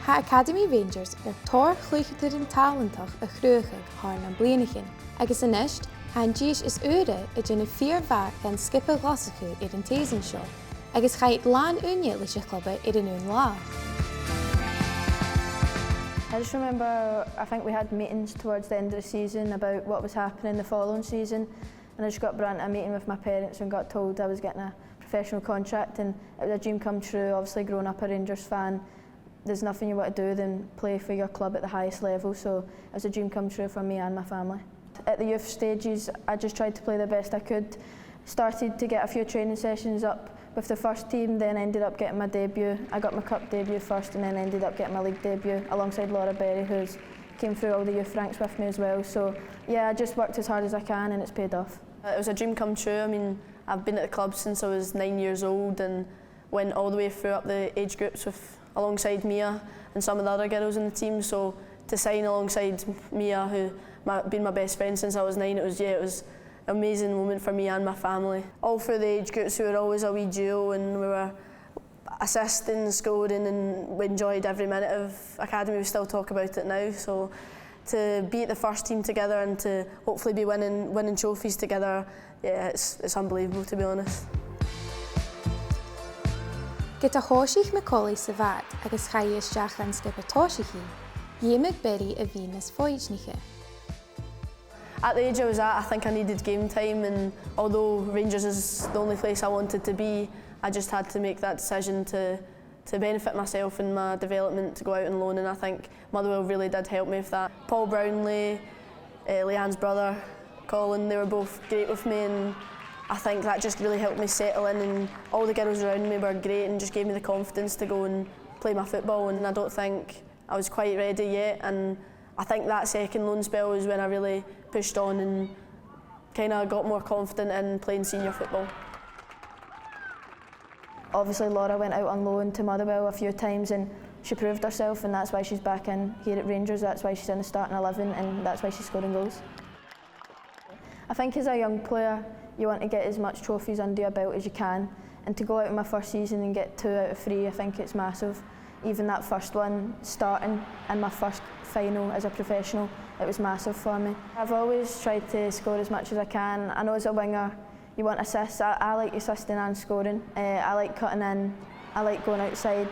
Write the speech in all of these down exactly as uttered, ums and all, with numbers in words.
Tha Acadamaidh Rangers air tòrr chluicheadairean tàlantach a chruthachadh thar nam bliadhnaichean, agus a-nis, tha an dithis as ùire a' dèanamh fìor mhath dhan sgioba Ghlaschu air an t-season seo, agus chaidh làn-ùine leis a' chlub air an aon latha. I just remember, I think we had meetings towards the end of the season about what was happening the following season, and I just got brought into a meeting with my parents and got told I was getting a professional contract, and it was a dream come true, obviously growing up a Rangers fan. There's nothing you want to do than play for your club at the highest level, so it was a dream come true for me and my family. At the youth stages, I just tried to play the best I could. Started to get a few training sessions up with the first team, then ended up getting my debut. I got my cup debut first and then ended up getting my league debut alongside Laura Berry, who's came through all the youth ranks with me as well. So yeah, I just worked as hard as I can and it's paid off. It was a dream come true. I mean, I've been at the club since I was nine years old and went all the way through up the age groups with, alongside Mia and some of the other girls in the team. So to sign alongside Mia, who my, been my best friend since I was nine, it was, yeah, it was an amazing moment for me and my family. All through the age groups, we were always a wee duo and we were assisting, scoring, and we enjoyed every minute of academy. We still talk about it now. So to be at the first team together and to hopefully be winning, winning trophies together, yeah, it's, it's unbelievable, to be honest. Ged a thòisich McAuley sa bhad agus chaidh i a-steach dhan sgioba tòiseachaidh, dh'fheumadh Berry a bhith nas foighidniche. At the age I was at, I think I needed game time, and although Rangers is the only place I wanted to be, I just had to make that decision to, to benefit myself and my development to go out on loan, and I think Motherwell really did help me with that. Paul Brownlie, uh, Leanne's brother, Colin, they were both great with me, and I think that just really helped me settle in, and all the girls around me were great and just gave me the confidence to go and play my football, and I don't think I was quite ready yet, and I think that second loan spell was when I really pushed on and kinda got more confident in playing senior football. Obviously, Laura went out on loan to Motherwell a few times and she proved herself, and that's why she's back in here at Rangers, that's why she's in the starting eleven and that's why she's scoring goals. I think as a young player, you want to get as much trophies under your belt as you can, and to go out in my first season and get two out of three, I think it's massive. Even that first one, starting in my first final as a professional, it was massive for me. I've always tried to score as much as I can. I know as a winger, you want assists. I, I like assisting and scoring. Uh, I like cutting in. I like going outside.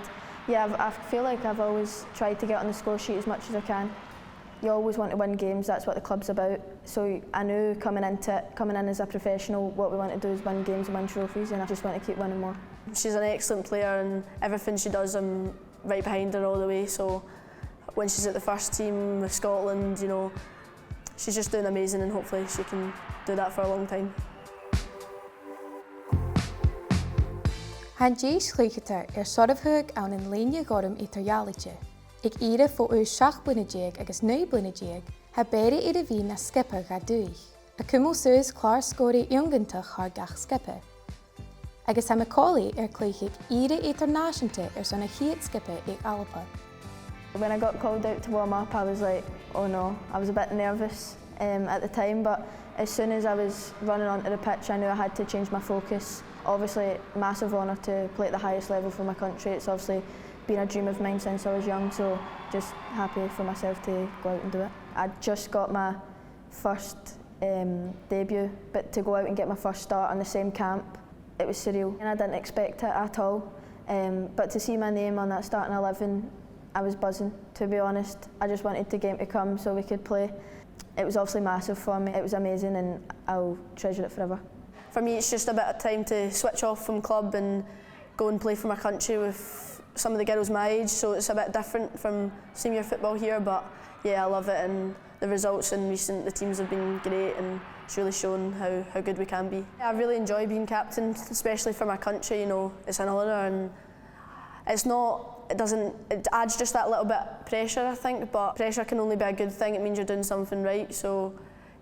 Yeah, I've, I feel like I've always tried to get on the score sheet as much as I can. You always want to win games, that's what the club's about. So I knew coming into it, coming in as a professional, what we want to do is win games and win trophies, and I just want to keep winning more. She's an excellent player, and everything she does, I'm right behind her all the way. So when she's at the first team with Scotland, you know, she's just doing amazing, and hopefully she can do that for a long time. Tha an dithis chluicheadair air soirbheachadh ann an lèine ghorm eadar-dhealaichte. Aig ìre fo aois seachd bliadhna deug agus naoi bliadhna deug, tha Berry air a bhith na sgioba dha dùthaich, a' cumail suas clàr-sgòraidh iongantach thar gach sgioba. Agus tha McAuley air cluich aig ìre eadar-nàiseanta airson a' chiad sgioba aig Alba. When I got called out to warm up, I was like, "Oh no." I was a bit nervous, um, at the time, but as soon as I was running onto the pitch, I knew I had to change my focus. Obviously, massive honour to play at the highest level for my country. It's obviously been a dream of mine since I was young, so just happy for myself to go out and do it. I just got my first, um, debut, but to go out and get my first start on the same camp, it was surreal, and I didn't expect it at all. Um, but to see my name on that starting eleven, I was buzzing, to be honest. I just wanted the game to come so we could play. It was obviously massive for me. It was amazing, and I'll treasure it forever. For me, it's just a bit of time to switch off from club and go and play for my country with some of the girls my age, so it's a bit different from senior football here, but yeah, I love it, and the results in recent, the teams have been great, and it's really shown how, how good we can be. I really enjoy being captain, especially for my country, you know, it's an honour, and it's not, it doesn't, it adds just that little bit of pressure, I think, but pressure can only be a good thing, it means you're doing something right, so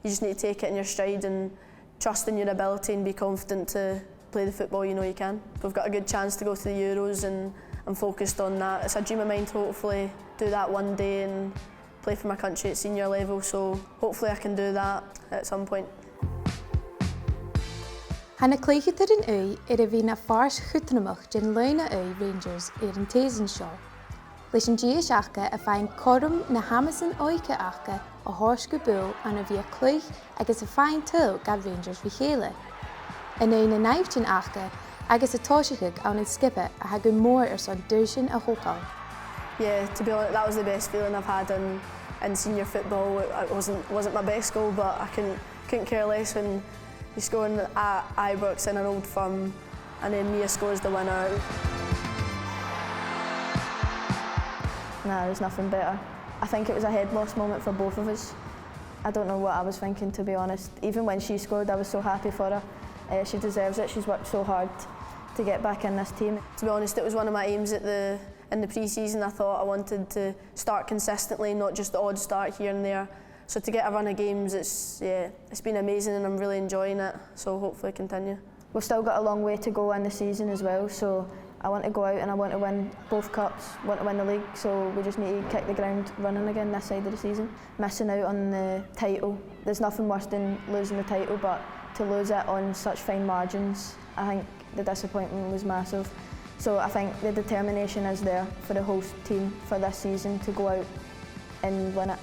you just need to take it in your stride and trust in your ability and be confident to play the football you know you can. We've got a good chance to go to the Euros, and I'm focused on that. It's a dream of mine to hopefully do that one day and play for my country at senior level, so hopefully I can do that at some point. Tha na cluicheadairean ùidh air a bhith na phàirt chudromach den loidhne ùidh Rangers air an t-season seo. Leis an dithis aca a' faighinn cothrom na h-amasan òige aca a thoirt gu buil ann a bhith a' cluich agus a' faighinn tadhal do Rangers ri chèile. An aghaidh nan aibhnichean aca agus a' tòiseachadh ann an sgioba a tha gu mòr airson duaisean a thogail. Yeah, to be honest, that was the best feeling I've had in, in senior football. It wasn't, wasn't my best goal, but I couldn't, couldn't care less when you score at Ibrox in an old firm and then Mia scores the winner. Nah, there's nothing better. I think it was a head loss moment for both of us. I don't know what I was thinking, to be honest. Even when she scored, I was so happy for her. Uh, she deserves it. She's worked so hard to get back in this team. To be honest, it was one of my aims at the, in the pre-season. I thought I wanted to start consistently, not just the odd start here and there. So to get a run of games, it's, yeah, it's been amazing and I'm really enjoying it. So hopefully continue. We've still got a long way to go in the season as well, so I want to go out and I want to win both cups, want to win the league, so we just need to kick the ground running again this side of the season. Missing out on the title, there's nothing worse than losing the title, but to lose it on such fine margins, I think the disappointment was massive. So I think the determination is there for the whole team for this season to go out and win it.